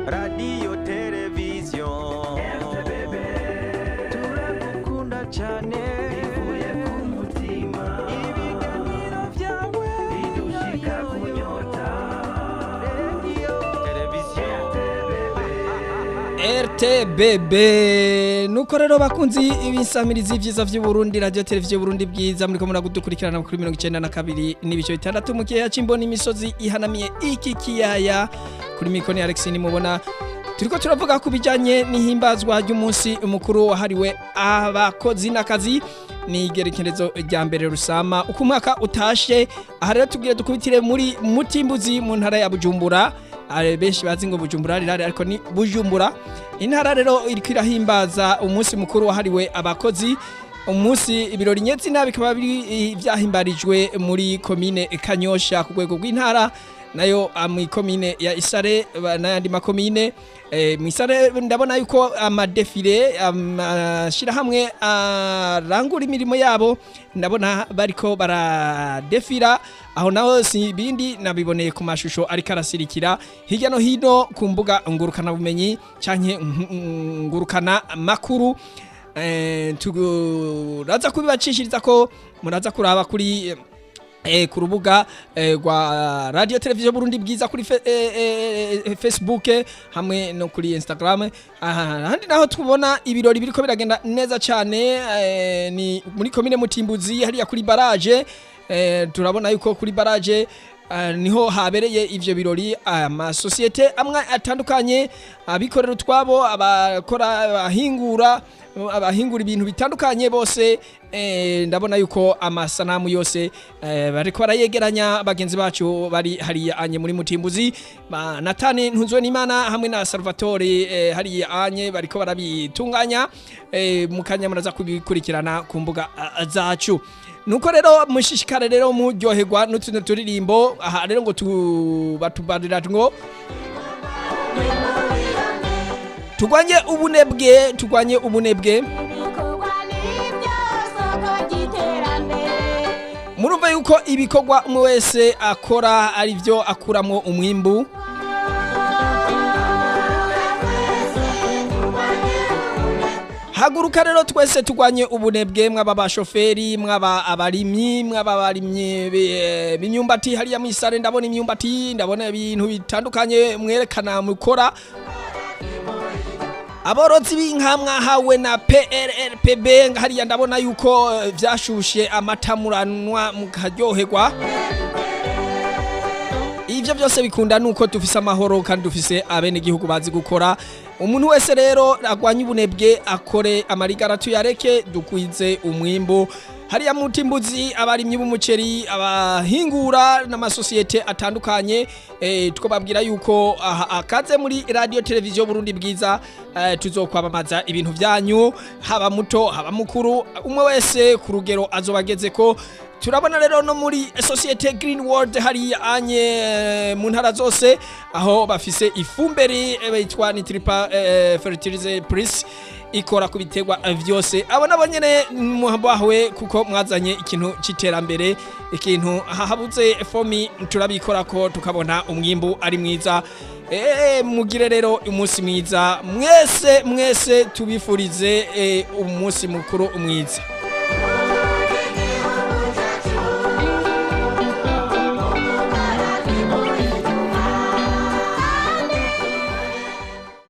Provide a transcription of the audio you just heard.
Radiyo, televiziyo RTBB, turagukunda cyane bivuye ku mutima. Ibiganiro byawe bidushika kunyota. Radiyo, televiziyo RTBB. RTBB. Nuko rero, bakunzi ibinsamirizi vyiza vy'u Burundi, Radio Televiziyo Burundi Bwiza, muriko muragudukurikirana kuri 92.6 mu kiyaya c'imboni, imisozi ihanamiye iki kiyaya. Kuri micro ni Alex nimubona. Turiko turavuga ku bijanye n'ihimbazwa ry'umunsi mukuru wahariwe abakozi n'akazi, ni igerekerezo rya 1 Rusama uko umwaka utashe. Aha rero tubwire dukubitire muri Mutimbuzi mu ntara ya Bujumbura. Benshi bazi ngo Bujumbura rirare, ariko ni Bujumbura intara. Rero iriko irahimbaza umunsi mukuru wahariwe abakozi. Umunsi ibirori nyezina bikaba biri vyahimbarijwe muri komine Kanyosha ku rwego rw'intara, nayo mu komine ya Isare n'ayandi makomine. Mw'Isare ndabona yuko amadéfilé, amashirahamwe arangura imirimo yabo, ndabona bariko baradefira aho. Naho si ibindi, nabiboneye ku mashusho ariko arasirikira hirya no hino ku mbuga ngurukana bumenyi canke ngurukana makuru. Turaza kubibacishiriza ko muraza kuraba kuri ku rubuga rwa Radio Televiziyo Burundi Bwiza, kuri Facebook hamwe no kuri Instagram. Ahandi naho tubona ibirori biriko biragenda neza cyane ni muri komine Mutimbuzi, hariya kuri barrage. Turabona yuko kuri barrage niho habereye ivyo birori. Amasosiyete amwe atandukanye, abikorera utwabo, abakora, abahingura ibintu bitandukanye bose, ndabona yuko amasanamu yose bariko barayegeranya bagenzi bacu bari hariya anye muri Mutimbuzi, ba Natane Ntunzwe n'Imana hamwe na Salvatore hariya anye bariko barabitunganya. Mukanya muraza kubikurikirana ku mbuga zacu. Nuko rero mushishikare rero muryoherwa n'utuno turirimbo. Aha rero ngo tubatubarira ngo turwanye ubunebwe, turwanye ubunebwe. Ibikorwa nibyo soko ry'iterambere. Murumva yuko ibikorwa umwe wese akora ari byo akuramwo umwimbu. Twese turwanye ubunebwe. Haguruka rero twese turwanye ubunebwe, mwaba abashoferi, mwaba abarimyi, mwaba abarimyi b'imyumbati hariya mw'Isare. Ndabona imyumbati, ndabona ibintu bitandukanye mwerekana mukora. Aborozi b'inka mwahawe na PRRPB hariya, ndabona yuko vyashushe amata muranwa mukaryoherwa. Ivyo byose bikunda nuko dufise amahoro kandi dufise abenegihugu bazi gukora. Umuntu wese rero agwanye ubunebwe, akore, amarigara tuyareke, dukwize umwimbu. Hariya Mutimbuzi, abarimyi b'umuceri, abahingura n'amasosiyete atandukanye, twababwira yuko aha akaze muri Radio Televiziyo Burundi Bwiza. Tuzokwamamaza ibintu vyanyu, haba muto haba mukuru, umwe wese ku rugero azobageze ko. Turabona rero no muri société Green World hari anye mu ntara zose, aho bafise ifumbire yitwa Nitripa Fertilizer Plus, ikora ku biterwa vyose. Abo nabo nyene muhabahwe kuko mwazanye ikintu c'iterambere, ikintu hahabuze fomi turabikora ko tukabona umwimbu ari mwiza. Mugire rero umunsi mwiza mwese, mwese tubifurize umunsi mukuru mwiza.